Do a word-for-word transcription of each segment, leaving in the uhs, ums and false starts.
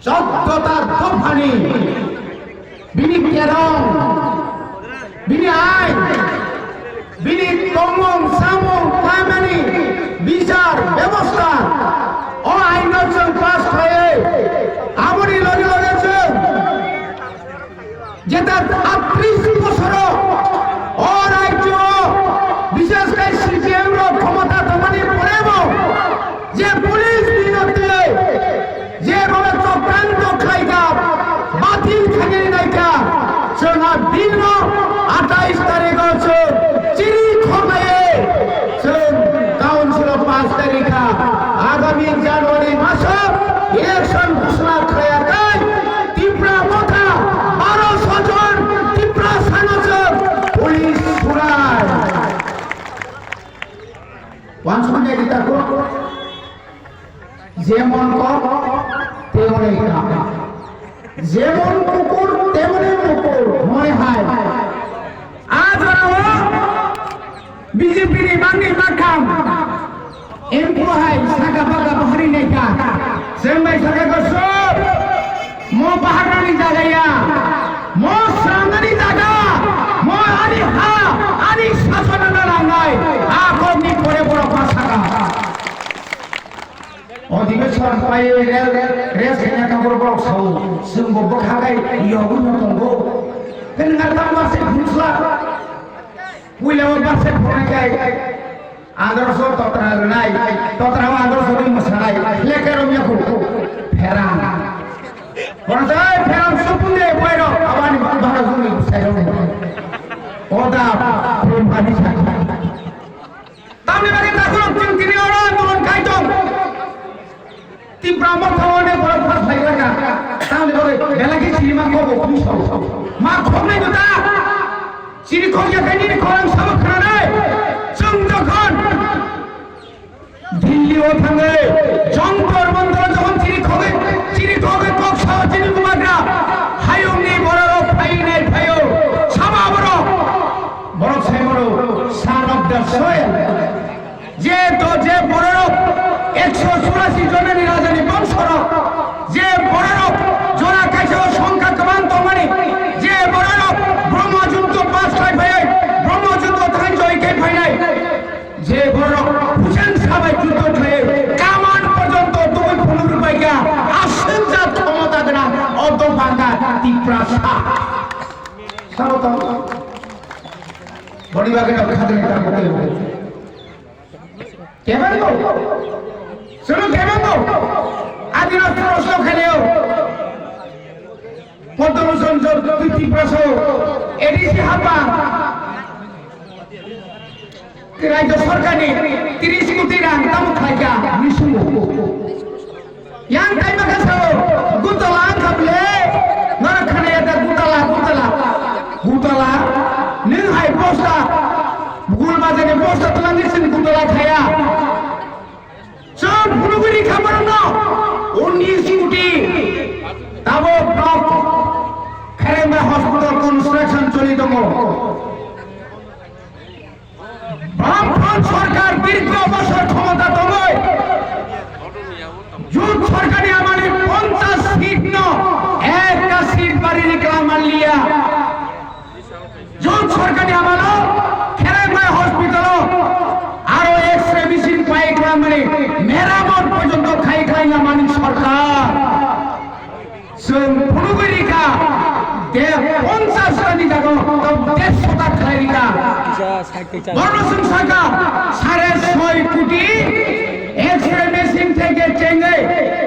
Chauddota dophani bini kerong, bini ain, bini tongmung samung khaimani bichar bebosta o aino chwng pass khlaiwi aboni loge loge chwng jeta atris bosoro o rajyo bishesh khe C P M rok khomota tongmani porebo je police bini twi je baba chokranto khlaikha, batil khainani naikha, chwng a bini atais tarikh o chwng chiri khorlaiwi chwng council o pass tarikha. Agami January maso election ghoshona khlaiya kai Tipra Motha baro so jon Tipra sano chwng police surai. Wansukmani di tako. Jemon kok, temoni kam. Jemon kukur, temoni mukur, mone hai. A jorao B J P ni mangni makham. Empo hai saka baka bahari naikha. Chwng bai saka ko sob. Mo baharnani jaga ya, mo swnamnani jaga, mo ani ha, ani sasonno nangnai, a kokni pore borok ma saka. Odhibeshon pai rel, res khaina khe borok borok sao, chwng bo bwkha bai yogwi no tongo. Khe nwng a tamo se phunchla, puila o ba se phunai kai. Androso totra rwnai, totra o androso ni mwsanai, lekha romya khu, pheran. Kono sai pheran supun de boy ro, abani bahar suni sai ro. Oda, pheran bani sai. Tamni bagi takhuk chwng tini oro andolon khai tong. Tipra Motha o ne borok pass khlai rwkha. Tamni bagwi belai khe chini ma kobo khum sao. Ma khoknai no ta. Chini khokya khe nini khorang sabo khwnanai. Chwng jokhon Delhi o thangwi Jantar Mantar o jokhon chini khogwi, chini khogwi kok sao chini bubagra. Hayungni bororok phainai phaio. Sama borok. Borok sai mano son of the soil. Je to, je bororok ekso churashi jonani rajani bongsorok, je bororok jora kaisa o songkha kwbang tongmani, je bororok Brahma Juddo pass khlai phaiwi, Brahma Juddo thanjoi khe phainai, je bororok Hussein sabai juddo khlaiwi kaman porjonto tubui phunuk rwbaikha, aswk jat khomota gwnang o dopha wngkha Tiprasa. Sabo tong. Boni bagwi no khajani tamo tei. Kebango? Sunu kebango? Adino proshno khaineo. Poddo Lochon Jyoti Tiprasa, A D C hapa. Rajya sorkarni tris koti rang tamo khlaikha, misungo. Yang tai baka sao, gutala ang kable, nara khana ya da gutala, gutala. Gutala, nung hai bosta, gul bajani bosta tulang ni sin gutala khaya. Chwng phunugwi rikha borokno, unnis koti, tabok nok, Kherengbai hospital construction choli tongo. Bamfront sorkar dirgho bosor khomota tongwi Jut sorkarni amani ponchash seat no ekta seat bari rikla manliya. Jut sorkarni amalo Kherengbai hospital o aro X-ray machine pai khlai mani meramot porjonto khai khlai ya mani sorkar. Chwng phunugwi rikha, de ponchash ta ni jaga o tong dersho ta khlai rikha. Borno chwng sakha, sare soi koti, X-ray machine theke chengwi,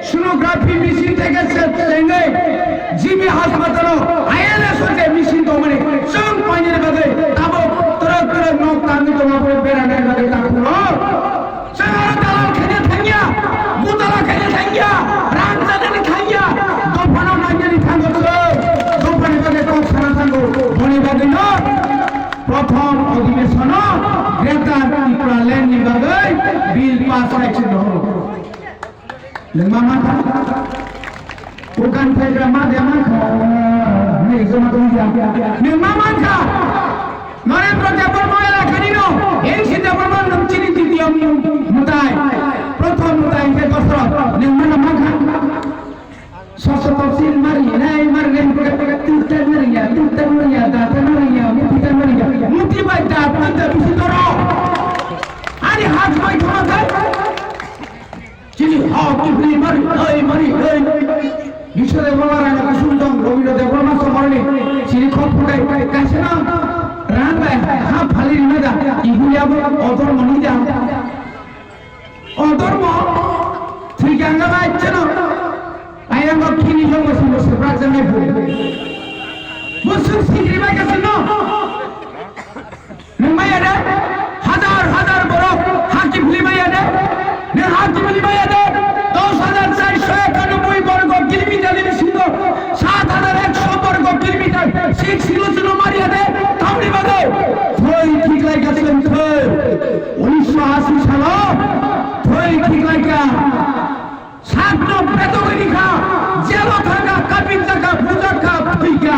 sonography machine theke se-, chengwi, G B hospital o I L S o je machine tongmani, chwng painani bagwi tabok twrwk twrwk nok tangwi tongma bagwi beranani bagwi ta phunuk. Chwng aro dalal khaina thangya, mutala khaina thangya, rang chanani thangya, dophano nainani thango chwng, dophani bagwi kok sana thango, boni bagwino prothom odhibeshono Greater Tipraland ni bagwi bill pass khai chwng dohoro. Nwng ma mankha? Ukan phaikra ma de mankha? Nwng exam tong ya. Nwng ma mankha? Narendra Debbarma elakhanino, N C Debbarma nwng chini titiyo mwtai, prothom mwtai hwnkhe Dasarath, nwng mano mankha? Sosok topsil mari nai, mari nai, tukta mari ya, tukta mari ya, data mari ya, muti ta mari ya, muti bai data da bisi toro. Ani haj bai thoma kai. Chini hok kiphilwi mari, oi mari, oi. Biswade Baba Rana Kusum dong, Rabindra Debbarma Somorni, chini khok phutai, kaisa nang, rang bai, ha phali rina da, ibuli abo, odor mani da. Odor mo, thwi ganga bai cheno, ayang kok khini jong mo sumbo seprak jangai bu. Busuk sikri bai kaisa no. Nwng maya de? Hazar hazar borok ha kiphilwi maya de? Nwng ha kiphilwi maya de? Dos hazar charsho ekanoboi borgo kilometer ni bisingo sat hazar ekso borgo kilometer six kilo chwngno mariya de? Tamni bagwi thwi khiklai kha chwng thwi. Unisho asi salo thwi khiklai kha. Sakno betogwi rikha, jelo thangkha, kapinjakha, bujakha, thwikha.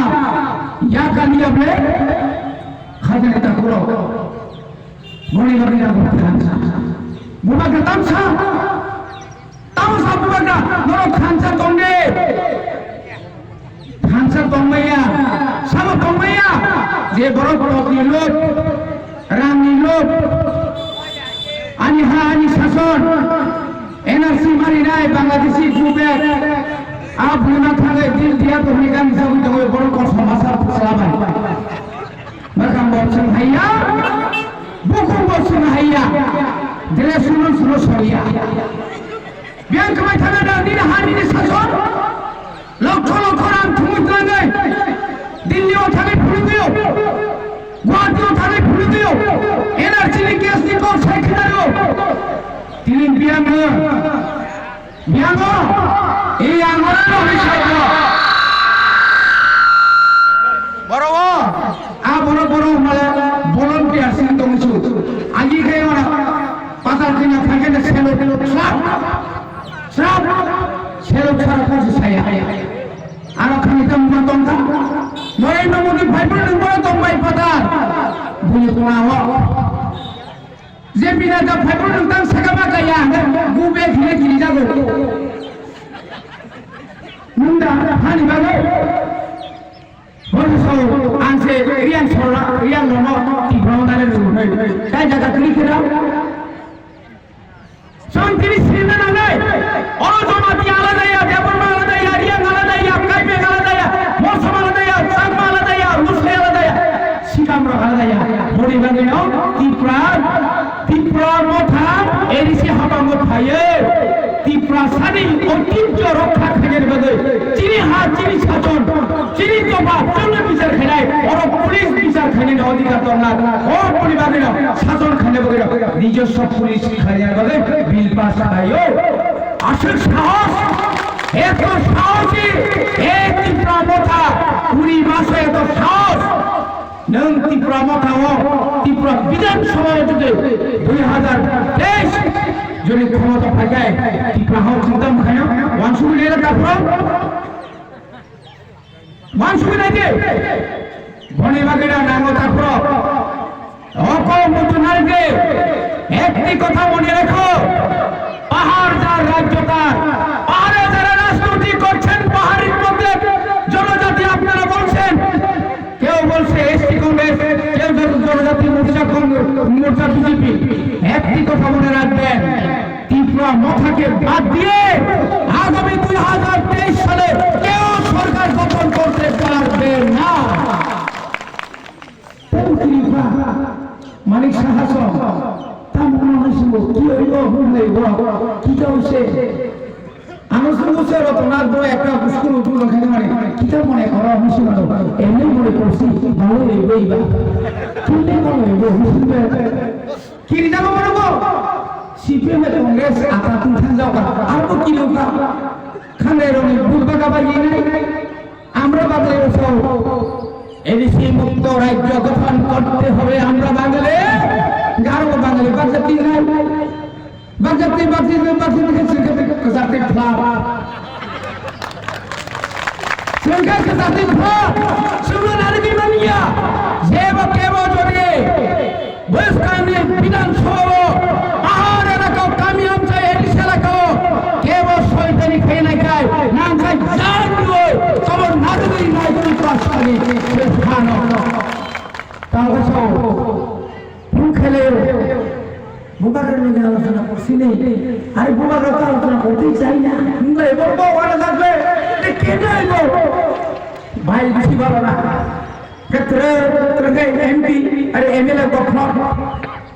Yakani able khajani takhurok. Boni bagwi rang thansa. Bubagra tamsa. Tamsa bubagra norok thansa tongde. Thansa tongmaya, sabo tongmaya, je borok rokni lob, rangni lob, ani ha, ani sason, N R C marinai, Bangladeshi go back, a buma thangai dil dia to hini gani sagwi tongwi borok kosom masa phusa bai. Makam bo chwng haiya, bukhuk bo chwng haiya, dress suno suno soriya. Biyang kwbai thana da nini ha nini sason. Lokho lokho rang thumui twlangwi Delhi o thangwi phunukliyo, Guwahati o thangwi phunukliyo, N R C ni case ni kok sai khwnaro. Tini biyang no, biyang no, ei ang ora no hwnwi sai no. Boro o, a boro boro male volunteer sin tongsu. Agi khe ora patar kena thangkhe na selo sap. Srap! Selok sara kok saya. Aro khani tamo ma tongkha. Norendra Modi phaiphuru nwng bono tongbai phatar. Buni kona o. Je bina da phaiphuru nwng tang saka ma kaya. Gu be khile kiri jago. Nwng da hani bago. Bono so ang se Riang Sora, Riang Rono, Tipra Motha le rwnai. Tai jaga kiri kira. Chwng tini sinina nangnai. Oro Jamatia aladaya, Debbarma aladaya, Riang aladaya, Kaibeng aladaya, Mosam aladaya, Chakma aladaya, Lusai aladaya. Sikamrok aladaya. Boni bagwino Tipra, Tipra Motha, A D C habango phaio. Tiprasani oitijyo rokha khainani bagwi chini ha, chini sason, chini doba, chwngno bichar khainai, oro police bichar khainani odhikar tongnai. O boni bagwino sason khainani bagwino nijoswo police khainani bagwi bill pass khaio. Aswk sahos, eto sahosi, e Tipra Motha, kuri maso eto sahos. Nwng Tipra Motha o, Tipra Bidhan Sabha o jodi dui hazar teis jodi khomota phaikhai, Tipra hao khungtam khaino, wansugwi naila takhro? Wansugwi naidi? Boni bagwi na nango takhro. Oko mutu nardi, ekti kotha mone rakho, পাহাড় যার রাজ্য তার, পাহাড়ে যারা রাজনীতি করছেন, পাহাড়ির মধ্যে জনজাতি আপনারা বলছেন, কেউ বলছে এসটি কংগ্রেস, কেউ জন-, জনজাতি মোর্চা কং-, মোর্চা বিজেপি। একটি কথা মনে রাখবেন, ত্রিপুরা মথাকে বাদ দিয়ে আগামী দুই হাজার তেইশ সালে কেউ সরকার গঠন করতে পারবে না। Tei Tiripura, Manik Saha song, tamo no hinwi swngo, ki oibo, hwnwi bo, kita oise. Ano swngo se Rotona bo ekta school utu no khaina mani, kita mone koro hinwi swngo, emni mone korsi, bhalo oibo iba. Tini mone oibo, hinwi swngo. Kiri jabo mone bo, C P M Congress ata tun thangjao ka, abo kiri ka, khanai roni budba ka ba yinai. আমরা বাঙালি সব এডিসি মুক্ত রাজ্য গঠন করতে হবে। আমরা বাঙালি, গারো বাঙালি, বাগজাতি নাই, বাগজাতি, বাগজাতি, বাগজাতি, জাতি ফ্লাপ, জাতি ফ্লাপ, সুন্দর নারী বিমানিয়া, যে বা কেব যদি Bwskangni Bidhan Sabha o, pahar elaka o, kami amchai A D C elaka o, kebo soitani khainai khai, nangkhai jal Ai bubagra ta rachna kortwi chai na. Hwnbai bo bo wana dakle. Te kene ai bo. Bai bisi baba na. Ke tre tre ke M P are M L A ko plot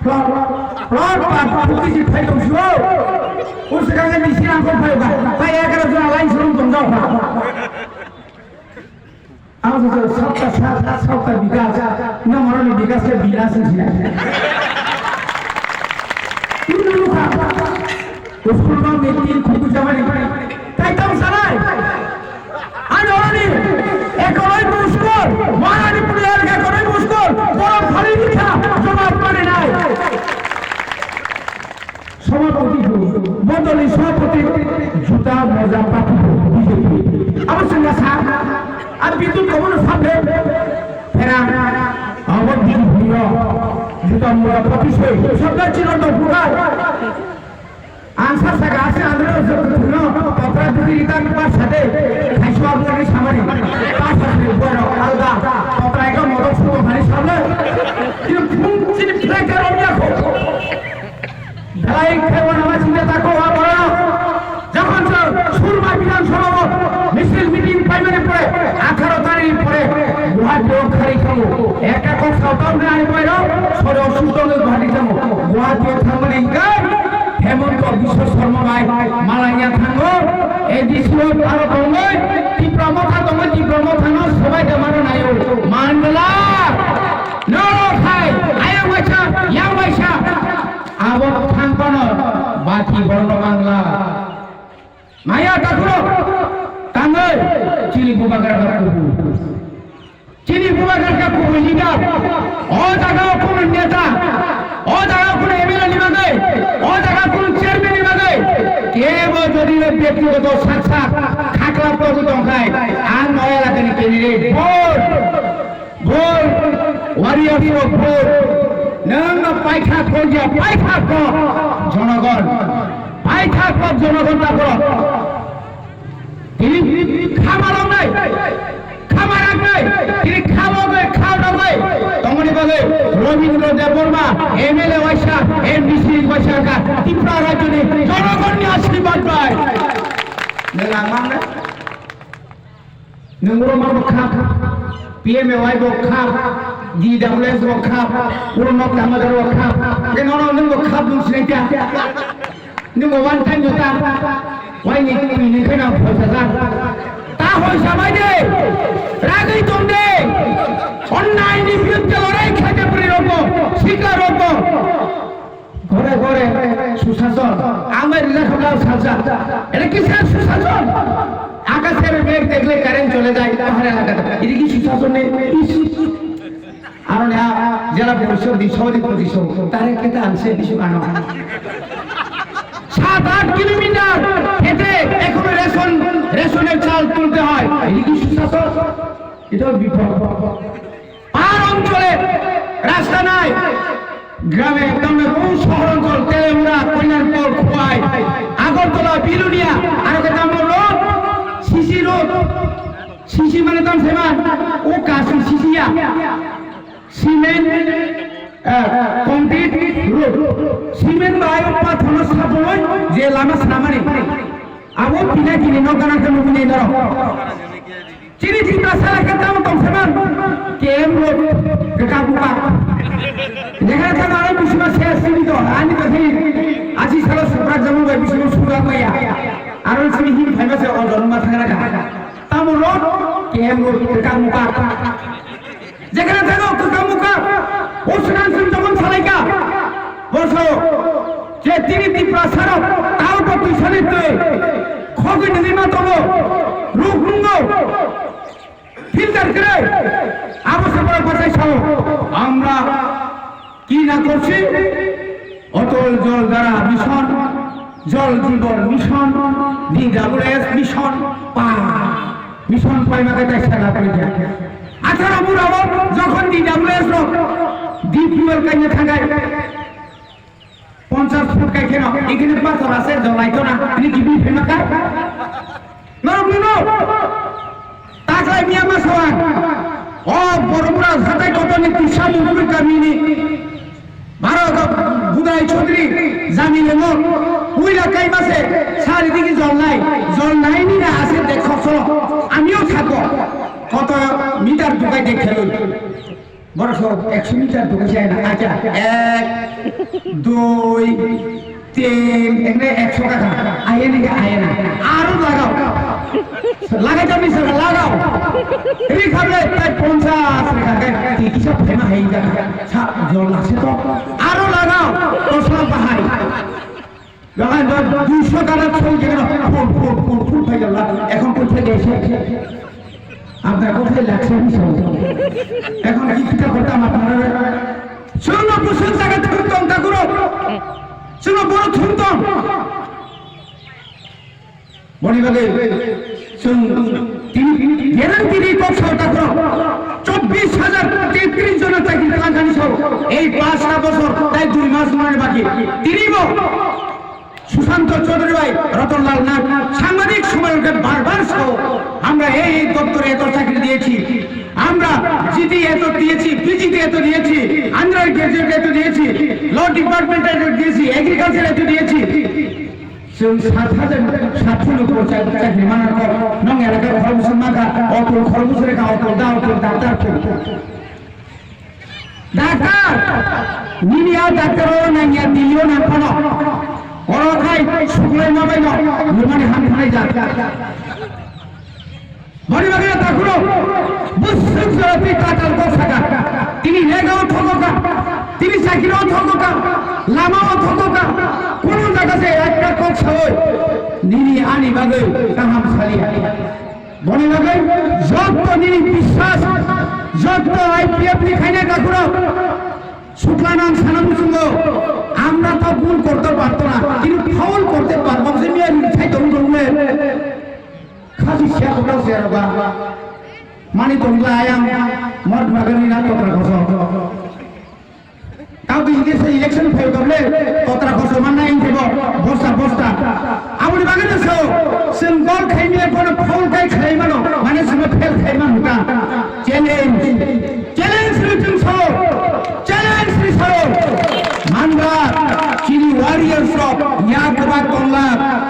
plot plot pa phuti si phai tong sio. Ur se kang ni si ang ko phai ba. Pai ya kara jona line surum tong jao ba. Ang sa sabka sath sabka bikas, na moroni bikas ke binas ni sina. Ini luka. Uskul bang meeting kuku jamani. Tai tang sanai. Ani oroni ekonoi muskol, moroni puri elga ekonoi muskol, borom khali dikha, jawab mane nai. Sabhapati bo, mondoli sabhapati juta moja pati bo B J P. Abo chwngno sa, a Bidut kobono sa phe, phera, abo B J P no juta moja pati se, sabda chino to bukai. Ang sa saka ase andro no, patra duri kita pas sate, khaiswa bo ni samani, pas sate bo ro, alda, patra eka modok suto hani sable, ini pun sini plek karo dia ko. Dalai khewana ma chingya tako wa boro. Jokhon sir Surma Bidhan Sabha o misil meeting paimani pore, atharo tarikh pore Guwahati o khari thango. Ekta kok sautao nai boiro, soro sutong Guwahati thango. Guwahati o thangmani hingkhe Hemanta Biswa Sarma bai malaiya thango. A D C o aro tongoi, Tipra Motha tongoi, Tipra Motha no sabai da mano nayo. Mandala, noro khai, ayang waisa, yang waisa. Abo thang pano bati borno bangla. Maya takhuro tangoi chini bubagra ka kubu. Chini bubagra ka kubu leader. O jaga o kuno neta. O jaga o kuno M L A ni bagoi. O jaga o kuno chairman ni bagoi. Kebo jodi o byaktigoto sak sak khakla pogwi tongkhai. Ang noya lakani candidate. Vote. Bol, warriors of vote. Nwng no paitha kok ya, paitha kok jonogon. Paitha kok jonogon ta kok. Tini khama roknai, khama raknai, tini khama bai, khama roknai. Tongmani bagwi Robindra Debbarma, M L A waisa, M D C waisa ka, Tripura rajyoni jonogonni ashirwad bai. Nwng ang mangnai? Nwng oro ma bo khap, P M A Y bo khap, D W S bo khap, oro nok tama daro bo khap. Ke nono nwng bo khap nwng sinai ta. Nwng bo one time jota. Wai ni ni ni khena phosa ta. Ta hoi sabai de. Ragwi tong de. Onnai ni biruddhe lorai khaite puri rokbo, sikla rokbo. Gore gore susason, ang bai rijak hamla salsa. Eta kisar susason? Akashe megh dekhle current chole jai, pahar elakate. Eta ki susason nei? Ish. Aro na jela porishod di sodi porishod, tare keta anse isu ano. সাত আট কিলোমিটার হেঁটে এখনো রেশন, রেশনের চাল তুলতে হয়। এটা কি সুশাসন? এটাও বিপদ। পাহাড় অঞ্চলে রাস্তা নাই, গ্রামে একদম কোন শহর অঞ্চল, তেলেমুড়া, কল্যাণপুর, খোয়াই, আগরতলা, বিলোনিয়া, আর একটা আমার রোড, সিসি রোড। সিসি মানে তো সেমান, ও কাশি সিসিয়া। সিমেন্ট, আহ, কংক্রিট রোড। সিমেন্ট বা আয়রন পাথর সাপড়ই যে লামা সামারি। আবো পিনা কিনে নগানা কেন বুঝে ধরো। Chini Tiprasa khe tamo tong saman, K M Road, kwkak bukak. Jekhane thang aro bisima se sini to, ani to thini, aji salo subrak jamu bai bisima subrak maya. Aro sini hin phaiba se o jorma thangra ka. Tamo road, K M Road, kwkak bukak. Jekhane thango kwkak bukak, o swnam swnam tongmani salaika. Borso, je tini Tiprasa rok, tao to tuisani twi, khogwi nini ma tongo, ruk nungo. Filter kwrwi, abo se borok bachai sao. আমরা কি না করছি? অটল জল Dhara mission, Jal Jeevan mission, D W S mission, পা mission পাইমাকে তাই সারা করে দেয়। আঠারো বুড়াবো যখন D W S rock deep well কাইনে থাকায়, পঞ্চাশ ফুট কাইখেন, এখানে পাথর আছে, জ্বলাইতো না, এনে কি বিল ফেমাকা? নরক নুনো, তাকলাই মিয়া মাসওয়ান, ও বড়মুড়া সাতাই কত নি তিসা মুগুরি কামিনি, বারো Sudai Chaudhary, Jamil Ahmed, Uila Kaimase, Saridiki Jolnai, Jolnai ni na ase dekho so, amiyo thako. Koto meter dukai dekheloi. Borok so ekso meter dukai sai na, acha, ek, dui, tin, engne ekso kaka, aye ni aye na. Aro lagao. Lagai jami sara lagao. Ri khamle tai ponchas ri kha kai ti kisa phaima hai ja. Sa jol lase to. Aro lagao. Tosla bahai. Lagai do duiso kara chol jegano. Phun phun phun phun phai jala. Ekhon phun phai jai se. Apnar kothai lakse ni sa. Ekhon ki kita kortam apnara. Chwngno buswk jaga thum tong takuro. Chwngno boro thum tong. Boni bagwi chwng tini guarantee kok sao takhro chobbish hajar tetris jona chakri twlangkani sao ei pasta bosor tai dui mas mane baki tinibo Sushant চৌধুরী ভাই, রতনলাল নাথ সাংবাদিক সম্মেলনকে বারবার সহ আমরা এই এই দপ্তরে এত চাকরি দিয়েছি, আমরা জিডি এত দিয়েছি, পিজিতে এত দিয়েছি, আন্ডার গ্র্যাজুয়েট এত দিয়েছি, ল ডিপার্টমেন্টে এত দিয়েছি, এগ্রিকালচার এত দিয়েছি। Chwng sat hajar satphuno ko chak-, chakri mana ko, nong elaka khoroksa maka, auto khoroksa reka, auto da, auto daktar ko. Daktar! Nini a daktar o nangya dilio nang phano. Oro khai suklai ma bai no, lumani ham khanai jak. Boni bagwi takhuro, bwswk jora twi tatal kok saka. Tini lega o thogo ka, tini sakiro o thogo ka, lama o thogo ka. Kono jaga se ekta kok sawi, nini ani bagwi kaham saliya. Boni bagwi jotto nini biswas, jotto I P F ni khainai takhuro, suklanang sana muchungo, আমরা তো ভুল করতে পারতো না, কিন্তু ফাউল করতে পারবো, যে মিয়া রিল খাই তরুণ তরুণে। Khasi siya kok siya roba. Mani tongla ayang mot magani na totra koso. Tau di ini se election fail kable totra koso mana ini bo bosta bosta. Aboni bagwi no so single khaimi kono fail kai khaimano mane sima fail khaimano ta. Challenge. Challenge ri chwng sao, challenge ri sao. Manba, chini warriors rok yak ba tongla,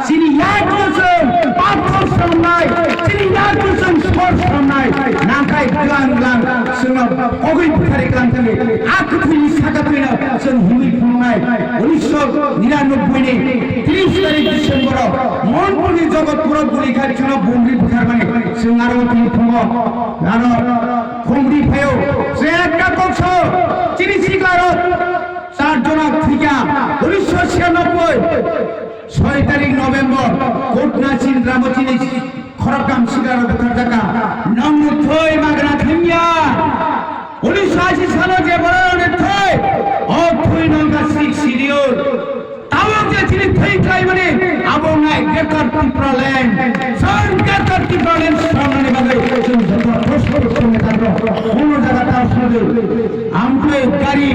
chini yak chwng pathor samnai, chini yak chwng sor samnai, nangkai glang glang, chwngno kogwi bukhari glang thangwi, a kwthwini saka twino chwng himwi phunuknai. Unisho niranobboi ni tris tarik December o Mohanpur ni Jogotpur o guli khai chwngno bomb ri bukharmani chwng aro twi phungo. Aro Khumri phaio, se ekta kok sao, chini sikla rok, char jona thwikha, unisho chhiyanobboi, soi tarik November, Kotna Chindramo chini khoroktham sikla rok butharjakha, nongni thwi magna thangya, unisho ashi salo je bororokni thwi, o thwi nongkha Sixth Schedule. Tabuk je chini thwi khlaimani abo wngnai Greater Tipraland. Chwng Greater Tipraland swnamnani bagwi chwng joto thosok thangwi thangro. Kono jaga ta sadi. Amtwi gari,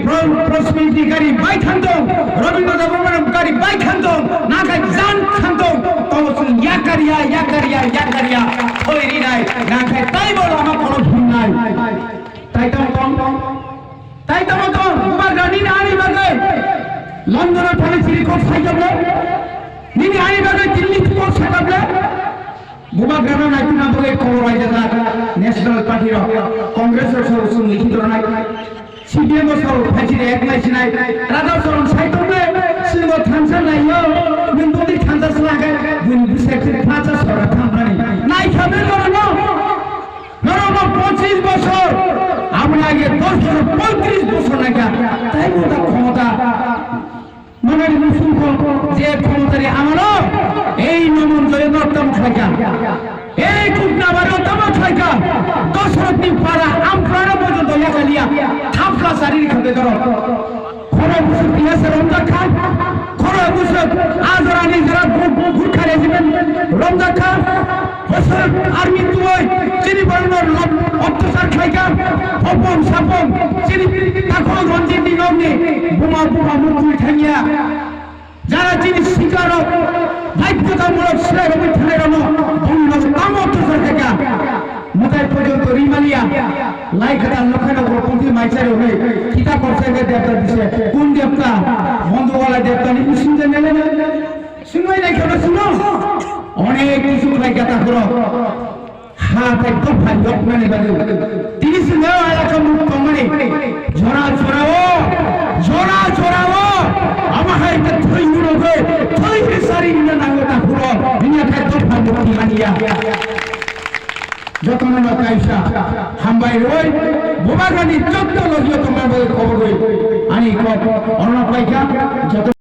pro-, prosperity gari bai thangtong, Rabindra Dabharman gari bai thangtong, nakhai jan thangtong, tobo chwng yakariya, yakariya, yakariya, thwi rinai, nakhai taibo lama kolom himnai. Tai tong tong tong. Tai tamo tong, bubagra nini ani bagwi London o thangwi chini kok saikable? Nini ani bagwi Delhi kok saikable? Bubagra no naituna bagwi kok raijajak National Party rok, Congress rok sabo chwng likhi tornai, C P M o sabo phaisini ek nai sinai, Radha Charan sai tongle, chwngbo thansa naio, nwng bwtwi thansa swlakhe, buini bwsai thwi phacha sora thamnani. Naikha be norokno? Norokno pochis bochor, aboni age dos bochor, poitris bochor naikha, taibo ta khomota. Manani musungkho je khomotani amalo ei Noman Joyonno tamo khlaikha, ei Kuknabari tamo khlaikha, Dosrotni para Amparano porjonto yakaliya, thapla sari rikha bedoro. Khoro busuk tiyasa romjakha, khoro busuk ajorani jora gu-, gu-, gurkha regiment romjakha, busuk army tuwi chini borokno lom-, ottachar khlaikha, hopong sapong chini takhuk Ranjit ni nokni buma buma mukhui thangya. Jara chini siklarok baidhotamulok swlairogwi thangnairokno bongni loge tamo ottachar khaikha. Mwtai porjonto rimaliya, lai kwtal nokha nokro pungtwi maichari hwnwi kita korsa khe devta bise, kun devta, Onek kisu khlai kha takhurok. Ha tei dopha yoknani bagwi. Tini swngo alaka muk tongmani. Jora jora o, jora jora o. Ama hai khe thwi nurogwi, thwi ri sari nina nango takhurok. Nini akhai dopha muk tongmani ya. Jotono no kaisa hambai roi. Bobagani jotto logio tongmani bagwi khobor roi. Ani kok ono paikha. Joto